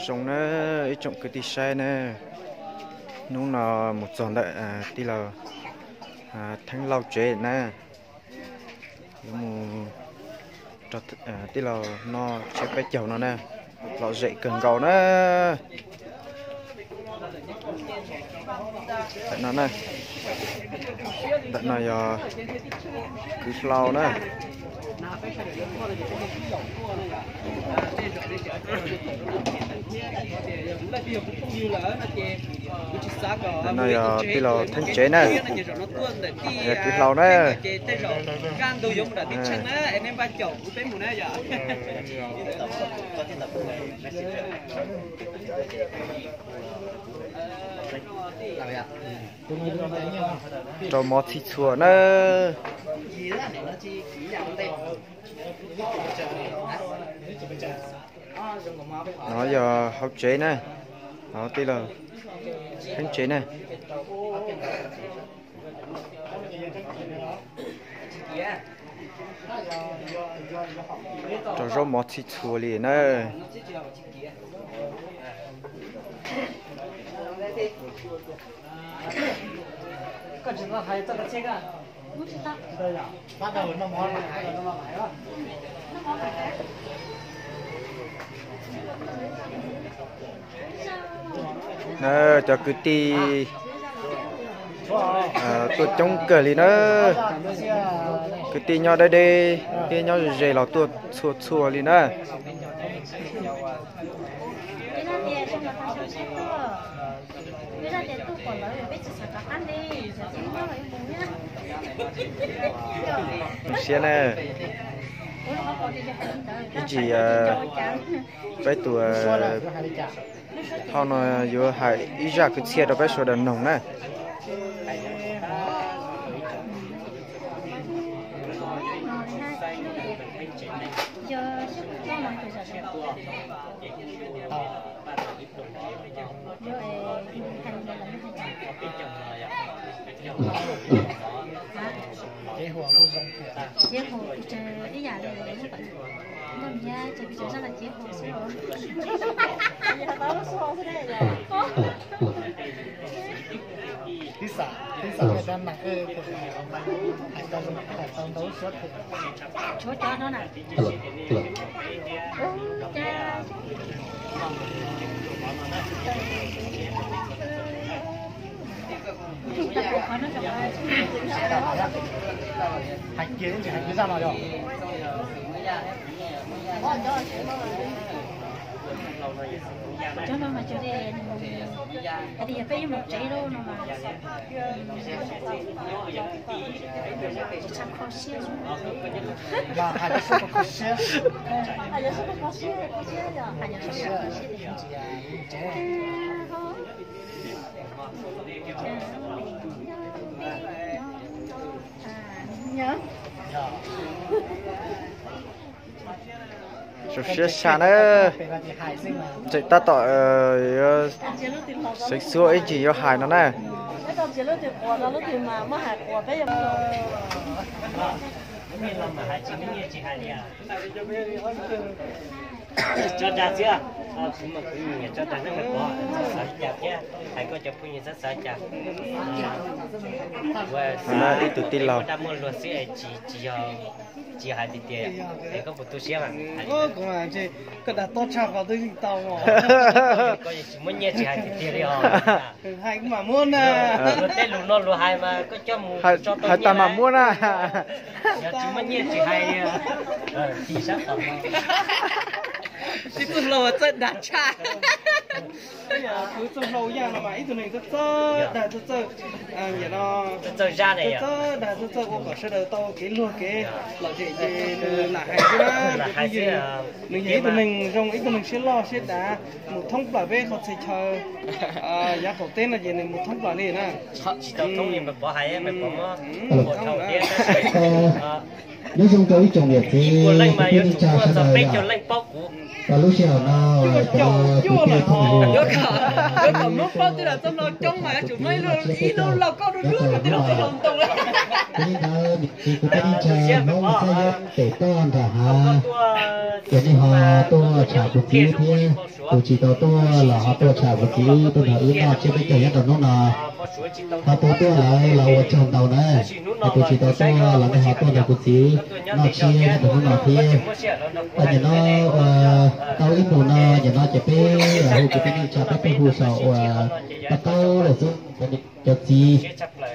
Zoo na, ib tsoom kwv tij saib na, hnub no mus txog ntawm tij laug Theeb Lauj tsev na, yuav mus rau tij laug noj tsiab peb caug no na, lom zem kawg nkaus na. Ntawm no na, ntawm no yog kwv Hlau na. Ntawm no yog tij laug Theeb tsev na, yog kwv Hlau na. Rau mov txhij txhua na. No yog hauv tsev na, hauv tij laug Theeb tsev na. Rau zaub mov txhij txhua li na. Cov kwv tij tuaj coob kawg li na. Kwv tij nyob deb deb thiab nyob ze ze los tuaj txhua txhua li na. Zoo siab na. Ib ntsis peb tus thoj no yuav hais ib zaj kwv txhiaj rau peb sawv daws mloog na. Hais kiag, hais kiag zaj no yog. Cov no mas cov hais tias yog peb yuav mus tsev lauj no mas tsis tshua kho siab. Mas hais tsis tshua kho siab. Hais tsis tshua kho siab. Zoo siab saj na. Tseem tab tom xeev xuab ib ntsis yuav hais no na. Tso dag xwb, kuv mas kuv nyiam tso dag neeg pov, xav li cas thiab hais koj cov phooj ywg xav xav li cas. Ua ib tug tij laug dab muaj luag xwb es tsis, tsis yog, tsis yog hais tiag tiag, es koj puas tu siab mas? Koj dag tob tshaj qhov twb yeej tau os. Koj tsis muab nyiaj tsis hais tiag tiag li os. Hais kuv mam muab na. Luag tej lus no luag hais mas koj coj mus tso tau hais tag mam muab na. Yog tsis muaj nyiaj tsis hais li. Sib tug hlau txawj dag tshaj. Kuv txawj hlau yaj no mas ib tug neeg txawj txawj dag txawj txawj, niam no txawj txawj dag txawj txawj ua kom sawv daws tau kev luag kev lom zem ces nws lam hais xwb na. Nws yog ib tug neeg zoo, ib tug neeg siab loj siab dav, mus thoob plaws peb qhov txhia chaw yav qaum teb no ces nws mus thoob plaws li na. Nyob zoo rau ib tsoom niam txiv kwv tij neej tsa sawv daws, peb caug leej paub kuv. Lub sij hawm no, cov kwv tij phooj ywg, ib lub lauj kaub dub dub, tus ntawd niam txiv kwv tij neej tsa Hmoob Xab Yeeb pem toj nram hav, ces nej ho tuaj tsham kuv txiv wb thiab. Tus tsis tau tuaj los ho tuaj tsham kuv txiv wb, tuaj nrog wb noj tsiab peb caug nyob rau hnub no. Ho tus tuaj lawm los ua tsaug ntau na. Tus tsis tau tuaj los nej ho tuaj nrog kuv txiv wb noj tsiab nyob rau hnub no thiab. Nim no tau ib ntus no, nim no ces peb hu kwv tij neej tsa peb tuaj hu saum uas pab taub lawm xwb. Cov txiv,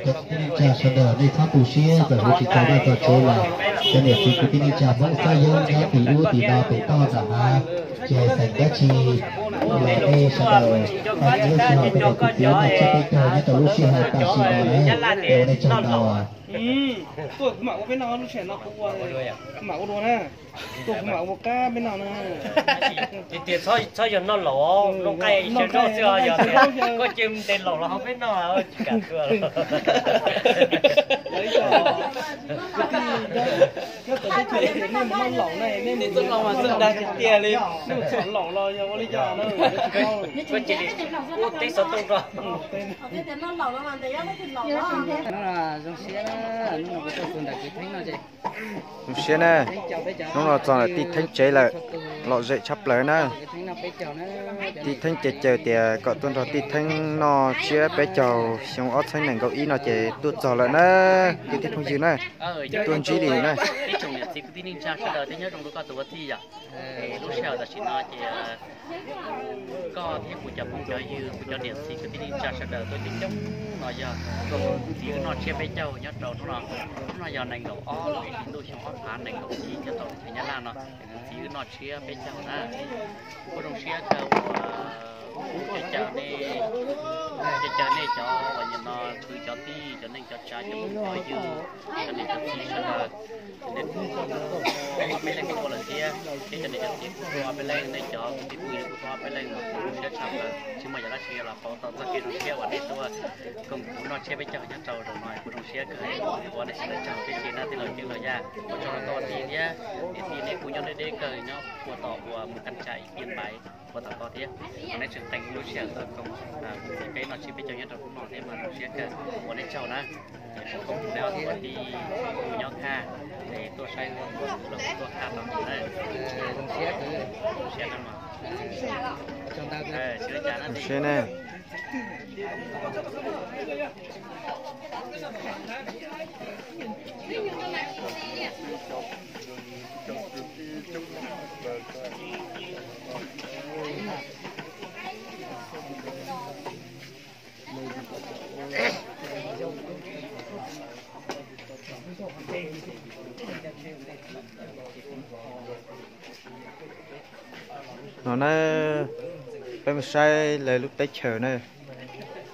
cov kwv tij neej tsa sawv daws nej txhob tu siab, txawm hu tsis tau dab txog tsev los cov niam txiv kwv tij neej tsa Hmoob Xab Yeeb nyob tim ub tim no pem toj nram hav, ces xeem dab tsi los nej sawv daws, lub sij hawm kuv txiv noj tsiab peb caug nyob rau lub sij hawm tam sim no na, es ua nej tsaug ntau. Tuaj kuv mam ua peb noj, lub sij hawm no kuv ua, kuv mam ua dua na. Tuaj kuv mam ua qab peb noj na. Tiag tiag, txhob yog noj laus, noj nqaij xyaw zaub xwb os, yog tias koj cia ntes laus los ho peb noj tsis kam tuaj. Noj laus na, nej txoj laus mas txoj dag tiag tiag li. Noj txhom laus los yog ua li cas na. Koj cia li ua teb xov tooj rau. Zoo siab na, hnub no kuv tuaj tus ntawm kwv Theeb no ces. Zoo siab na, hnub no txog ntawm tij Theeb tsev lawm, lom zem tshaj plaws na. Tij Theeb ces caw tias kom tuaj nrog tij Theeb noj tsiab peb caug xyoo ob txhiab nees nkaum ib no ces tuaj txog lawm na, kwv tij phooj ywg na. Tuaj ntsib li na. Ib tsoom niam txiv kwv tij neej tsa sawv daws thiab nyob zoo rau koj tus ua tij yom. Lub sij hawm tam sim no ces koj thiab kuv cov phooj cov ywg, kuv cov niam txiv kwv tij neej tsa sawv daws tuaj coob coob no yog tuaj hu kuv txiv wb noj tsiab peb caug nyob rau hnub no. Hnub no yog nees nkaum ob lub ib hlis ntuj xyoo ob phav nees nkaum ib nyob rau teb chaws Nyab Laj no, kuv txiv wb noj tsiab peb caug na. Ua zoo siab kawg uas caw nej, caw nej cov uas nim no khwv cov tij cov neej cov tsav cov phooj cov ywg, cov niam cov txiv sawv daws. Nej kuj tuaj ob peb leeg tuaj lawm thiab, thiab cov niam cov txiv kuj tuaj ob peb leeg, nej cov kwv tij phooj ywg kuj tuaj ob peb leeg, kuv zoo siab tshaj plaws. Tsis muaj yam dab tsi los pauv tau txoj kev zoo siab uas nej tuaj koom kuv noj tsiab peb caug nyob rau zaum no, kuv zoo siab kawg. Ua nej sawv daws tsaug tib si na tij laug Ceeb laug Yaj, ua tsaug rau koj ua tij thiab niam tij, nej kuj nyob deb deb kawg, nyob puag tom uas mus kab tsam Tiaj Npaiv puag tom koj thiab. Thov nej tseem qee lub sij hawm tuaj koom kuv txiv peb noj tsiab peb caug nyob rau hnub no thiab mas zoo siab kawg, ua nej tsaug na. Ces foom koob rau nej ob tug ua tij nyob khaj, es tuaj saib ua tij tuaj khaj tau na. Zoo siab na. Zoo siab na. No na, peb mus saib lawv lub teb chaws na,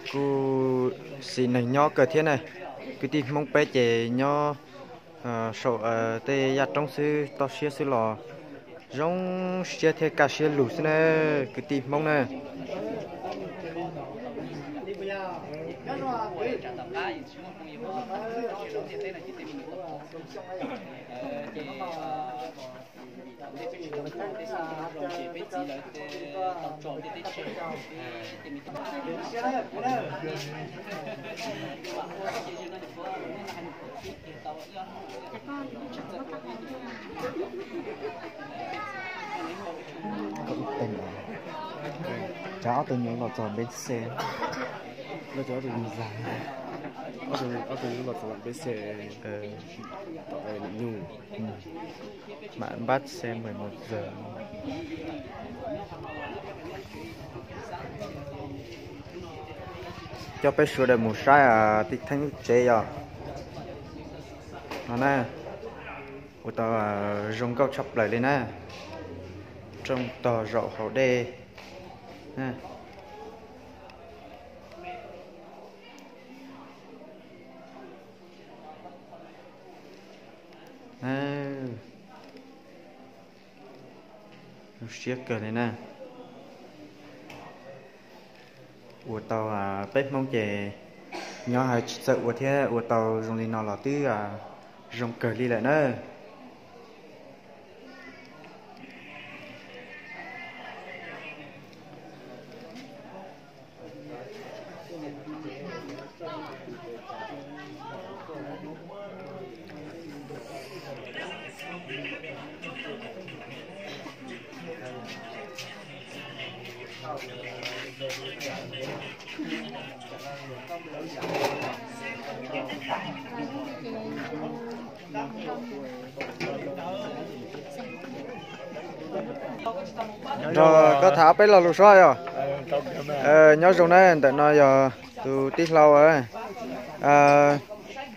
kuj xis neeg nyob kawg thiab na. Kwv tij Hmoob peb ces nyob saum tej yaj roob xwb, toj siab xwb los zoo siab thiab kaj siab lug xwb na, kwv tij Hmoob na. Tsam ob tug nyuj los txog peb xe, ob tug nyuj los txog peb xe, nyuj. Mã bắt xe mười một giờ. Coj peb sawv daws mus saib tij Theeb lub tsev yom. No na, ua tau zoo nkauj tshaj plaws li na. Rooj tog zaum hauv dej. Zoo siab kawg li na. Ua tau, peb Hmoob ces nyob hais tsis txawj ua thiab ua tau zoo li no los twb zoo kawg li lawm na. Nrog koj tham peb lo lus suab yog. Nyob zoo na, ntawm no yog tus tij laug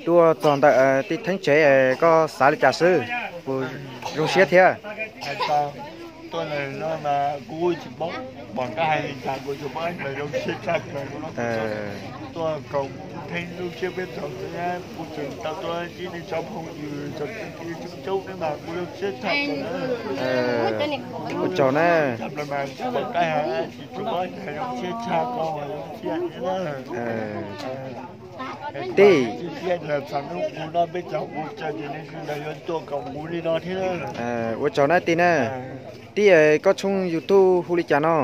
tuaj txog ntawm tij theeb tsev, koj xav li cas xwb? Kuv zoo siab thiab. Ua tsaug na. Tij, ua tsaug na tij na. Tij, koj tshooj YouTube hu li cas no?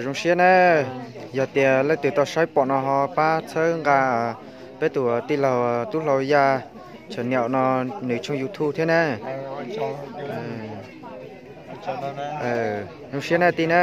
Zoo siab na, yog tias leej twg tau saib pom no ho pab txhawb nqa peb tus tij laug Tub Hlau Yaj Tshav Niam no nws tshooj YouTube thiab na. Zoo siab na tij na.